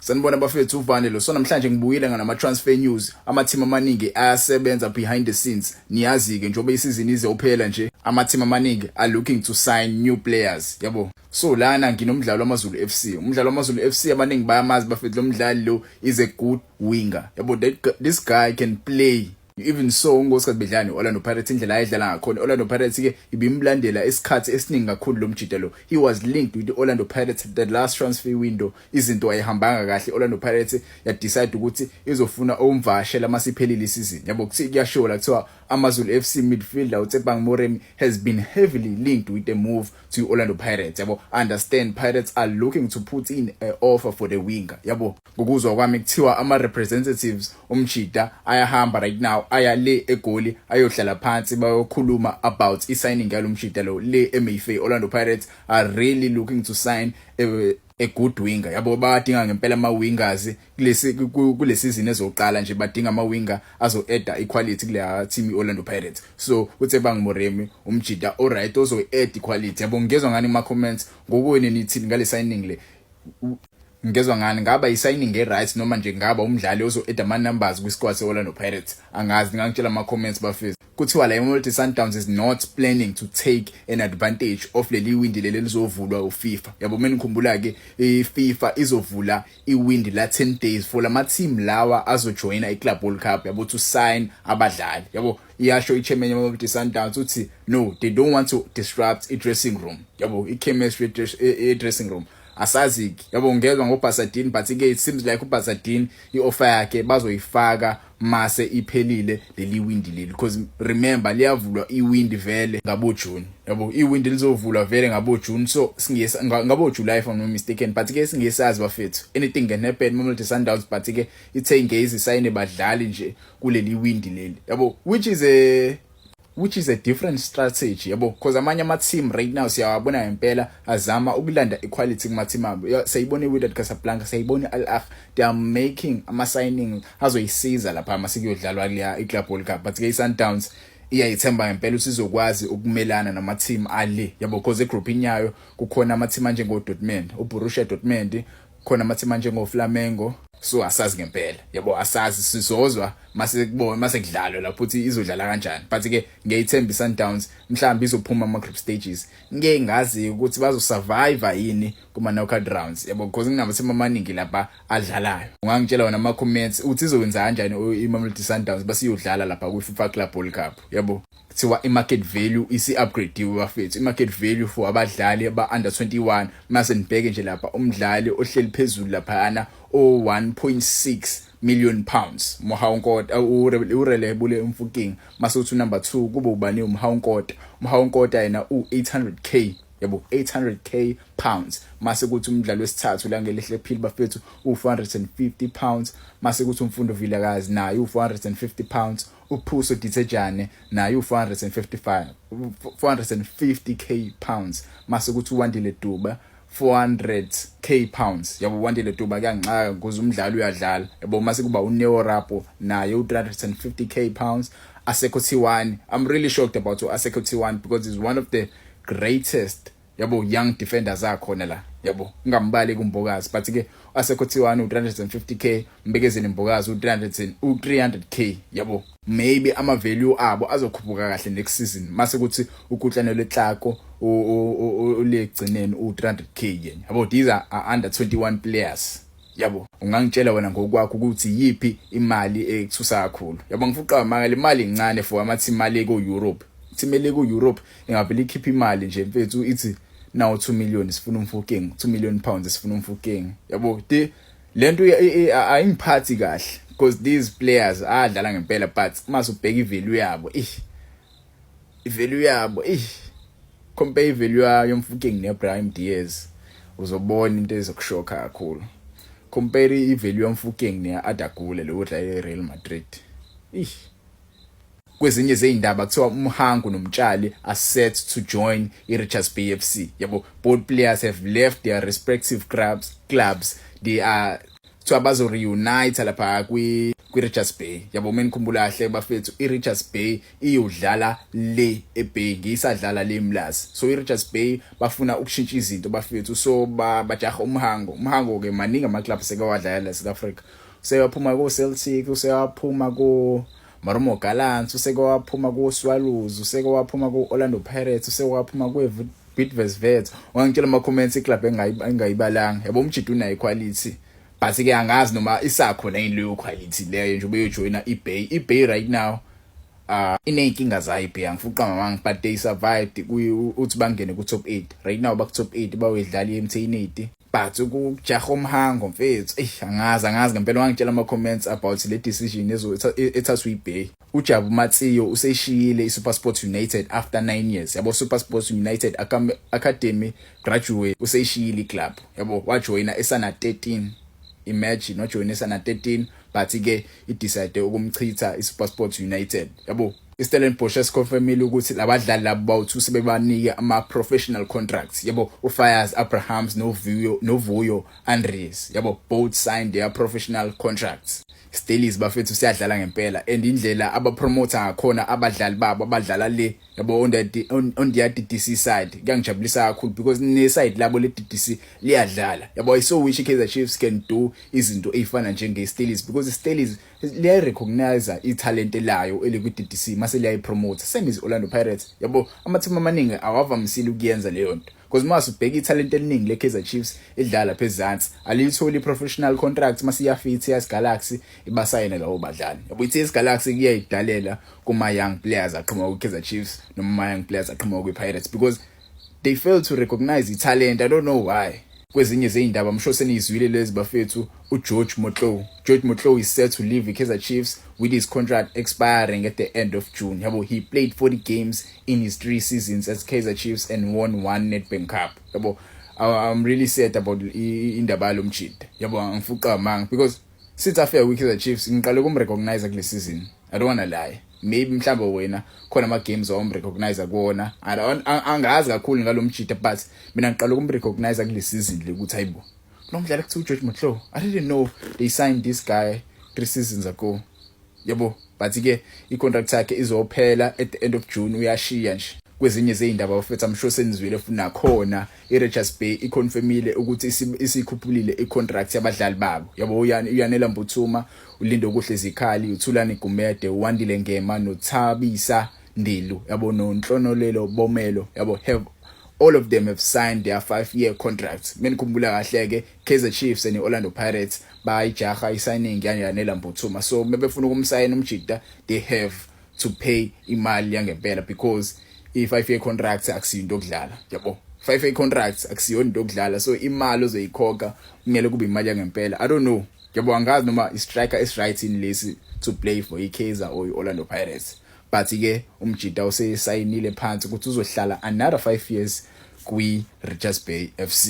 Sanibona bafethu, uvane lo. So namhlanje ngibuyile nganama transfer news. Ama-team amaningi ayasebenza behind the scenes. Niyazi-ke, njengoba isizini izophela nje, ama-team amaningi are looking to sign new players, yabo. So lana nginomdlalo wamaZulu FC. Umdlalo wamaZulu FC, abaningi bayamazi bafethu. Lo mdlali lo is a good winger, yabo. This guy can play. Even so, ngosikhathi bedlala ne-Orlando Pirates, indlela ayedlala ngakhona, Orlando Pirates ke ibimlandela isikhathi esiningi kakhulu lo mjida lo. He was linked with the Orlando Pirates the last transfer window. Izinto ayihambanga kahle. Orlando Pirates ya decide ukuthi izofuna umvashela masiphelile isizini, yabo. Kuthi kuyashiwo la, kuthiwa AmaZulu FC midfielder uTshepang Moremi has been heavily linked with the move to Orlando Pirates, yabo. Understand Pirates are looking to put in an offer for the winger, yabo. Ngokuzwa kwami, kuthiwa ama representatives omjida ayahamba right now, aya le eGoli, ayohlala phansi, bayokhuluma about i-signing yalomjida lo le eMayfair. Orlando Pirates are really looking to sign a good winger, yabo. Badinga ngempela ama wingers kulesi kule season ezoqala nje. Badinga ama winger azo add equality kule team iOrlando Pirates. So uTshepang Moremi umjida alright, ozo add quality, yabo. Ngezwe ngani kuma comments? Ngokwenu nithini ngale signing le? Ngezwe ngani? Ngaba i-signing e-right, noma nje ngaba umdlali ozo add ama numbers kwi-squad se-Orlando Pirates? Angazi, ngangitshela ama comments bafethu. Kuthiwa la iMamelodi Sundowns is not planning to take an advantage of leli windi leli lizovulwa uFIFA, yabo. Mina ngikhumbula ke, iFIFA izovula iwindi la 10 days for lama team lawa azojoina iClub World Cup, yabo, to sign abadlali, yabo. Iyasho ichairman yeMamelodi Sundowns uthi no, they don't want to disrupt i-dressing room, yabo, i-chemistry e-dressing room. Asazi, yabo. Ngezwe ngoBasadien, but ke it seems like uBasadien ioffer yakhe bazoyifaka mase iphelile leli windi leli, because remember, liyavulwa iwindi vele ngabo June, yabo. Iwindi lizovulwa vele ngabo June, so singesa ngabo July, if I'm not mistaken. But ke singesazi bafethu, anything can happen. Mamelodi Sundowns, but ke ithe ingezi sayine badlali nje kuleli windi leli, yabo, which is a different strategy, yabo, because amanye ama team right now siyawabona ngempela azama ukulanda equality kuma team abo. Siyayibona iWydad Casablanca, siyayibona Al Ahly, they are making ama signing azoyisiza lapha masikuyodlalwa kuleya iClub World Cup. But ke iSundowns iyayithemba ngempela usizokwazi ukumelana nama team ale, yabo, because egroupini yayo kukhona ama team anjengo Dortmund, uBorussia Dortmund, khona ama team anjengo Flamengo. So asazi ngempela, yabo, asazi. Sizozwa mase kubona mase kudlalwa lapho uthi izodlala kanjani. But ke ngiyayithemba iSundowns, mhlawumbe izophuma ama group stages. Ngeke ngazi ukuthi bazo survive yini kuma knockout rounds, yabo, because kunama team amaningi lapha adlalayo. Ungangitshela wona ama comments uthi izokwenza kanjani iMamelodi Sundowns basiyodlala lapha kwi FIFA Club World Cup, yabo. Kuthiwa i-market value isi-upgrade-iwe bafethu, i-market value for abadlali aba-under 21. Mase nibheke nje lapha, umdlali ohleli phezulu laphayana o 1.6 million pounds, Mohau Nkota, uRelebohile Mofokeng. Mase uthi number 2 kube ubani? UMohau Nkota. UMohau Nkota yena u800K, yabo, 800K pounds. Mase kuthi umdlalo wesithathu la ngelihle phili bafethu u450 pounds. Mase kuthi uMfundo Vilakazi naye u450 pounds, uPhuso Dithejane naye u455 450K pounds. Mase kuthi uWandile Duba 400K pounds, yabo. Wandile Duba kuyangixaka ukuze umdlalo uyadlala, yabo. Mase kuba uNeo Rapoo naye u350K pounds. Asekho T1, I'm really shocked about Asekho T1 because he's one of the greatest, yabo, young defenders akhona la, yabo. Ngambali kuMbokazi, but ke Asekho T1 u350K, Mbekezeli Mbokazi u300 u300K, yabo. Maybe ama value abo azokhuphuka kahle next season. Mase kuthi uKutlwano Letlhaku ulegcineni u300K yena, yabo. These are under 21 players, yabo. Ungangitshela wena ngokwakho ukuthi yipi imali ekuthusa kakhulu, yabo? Ngifuqa manga, le mali incane for ama team ale ku Europe. Team ele ku Europe ingavele ikhipha imali nje mfethu, ithi now 2 million sifuna uMofokeng, £2 million sifuna uMofokeng, yabo. De lento ayingiphathi kahle because these players adlala ngempela, but mase ubheka ivalue yabo, eh ivalue yabo, compare ivalue yoMofokeng neBrahim Diaz, uzobona into ezokushoka kakhulu. Compare ivalue yoMofokeng neArda Güler lo odlala eReal Madrid. Kwezinye zeindaba, kuthiwa uMhango noMtshali are set to join iRichards Bay FC, yabo. Both players have left their respective clubs. They are kuthiwa bazo reunite lapha kwi kwi-Richards Bay, yabo. Menikhumbula kahle bafethu, i-Richards Bay iyodlala le eBay, ngisadlala le eMlazi. So i-Richards Bay bafuna ukushintsha izinto bafethu, so bajaha uMhango. UMhango ke, maningi ama clubs sekawadlala la South Africa. Seyaphuma ko Celtic, useyaphuma ko Marumo Gallants, useke waphuma ko Swallows, useke waphuma ko Orlando Pirates, useke waphuma ko Bidvest Wits. Ungangitshela ama comments iclub engayibalanga, yabo. Umjita unayo quality, but ke angazi noma isakhona yini leyo quality leyo nje beyojoyina iBay. iBay right now ineyinkinga zayo iBay, angifuqa mamanga, but they survived uthi bangene ku top 8. Right now baku top 8, bawedlala iMTN 8. But ukujaha uMhango mfethu, eh, angazi, angazi ngempela. Wangitshela ama comments about le decision ethathwa iBay. UJabu Matsiyo useshiyile iSuperSport United after 9 years, yabo. SuperSport United Academy graduate, useshiyile iclub, yabo. Wajoyina esana 13, imagine, wajoyina esana 13, but ke idecide ukumchitha iSuperSport United, yabo. iStellenbosch esiconfirmile ukuthi labadlali labo bawu2 sebebanike ama professional contracts, yabo. uFayaz Abrahams noVuyo Andries, yabo, both signed their professional contracts. Stellies bafethu siyadlala ngempela, and indlela abapromoter ngakhona abadlali babo abadlala le, yabo, on their DDC side, kuyangijabulisa kakhulu because ne side labo le DDC liyadlala, yabo. I so wish Kaizer Chiefs can do izinto ezifana njenge Stellies, because Stellies liya recognize italent layo elikwi DDC mase liyayipromote, same as Orlando Pirates, yabo. Ama team amaningi awavamisile ukuyenza leyo nto, because mase ubheka italent eliningi le Kaizer Chiefs edlala phezansi aliyitholi professional contract. Mase iyafika iTS Galaxy, ibasayine labo badlali, yabo. iTS Galaxy kuyayidalela kuma young players aqhamuka ku Kaizer Chiefs noma ama young players aqhamuka ku Pirates, because they fail to recognize italent. I don't know why. Kwezinye zeyindaba msho senizwile lezi bafethu, uGeorge Motlou. George Motlou is set to leave Kaizer Chiefs with his contract expiring at the end of June, yabo. He played 40 games in his 3 seasons as Kaizer Chiefs and won one Nedbank Cup, yabo. I'm really sad about indaba yalomjita, yabo, angifuqa amanga, because since afika kwi-Kaizer Chiefs ngiqale ukumrecognize kule season. I don't wanna lie, maybe mhlawumbe wena khona ama games owamrecognize kuwona. Angazi kakhulu ngalomjita, but mina ngiqala ukumrecognize kule season le ukuthi hayibo, lo mdlali kuthiwa uGeorge Motlou. I didn't know they signed this guy 3 seasons ago, yabo. But ke icontract yakhe izophela at the end of June, uyashiya nje. Kwezinye zeyindaba bafethu, I'm sure senizwile futhi nakhona, iRichards Bay iconfirmile ukuthi isikhuphulile icontract yabadlali babo, yabo. UYanela Mbuthuma, uLindokuhle Zikhali, uThulani Gumede, uWandile Ngema noThabisa Ndilu, yabo, noNhlonolelo Bomelo, yabo, have all of them have signed their 5-year contracts. Menikhumbula kahle ke, Kaizer Chiefs and Orlando Pirates bayijaha isigning yaYanela Mbuthuma, so mebefuna ukumsayina umjita they have to pay imali yangempela, because i5 year contract akusinto okudlala, yabo. 5 year contracts akusiyona into okudlala, so imali ozoyikhokha kumele kube imali yangempela. I don't know, yabo, angazi noma i-striker is right in lesi to play for iKaizer or iOrlando Pirates, but ke umjita usesayinile phansi ukuthi uzohlala another 5 years kwi Richards Bay FC.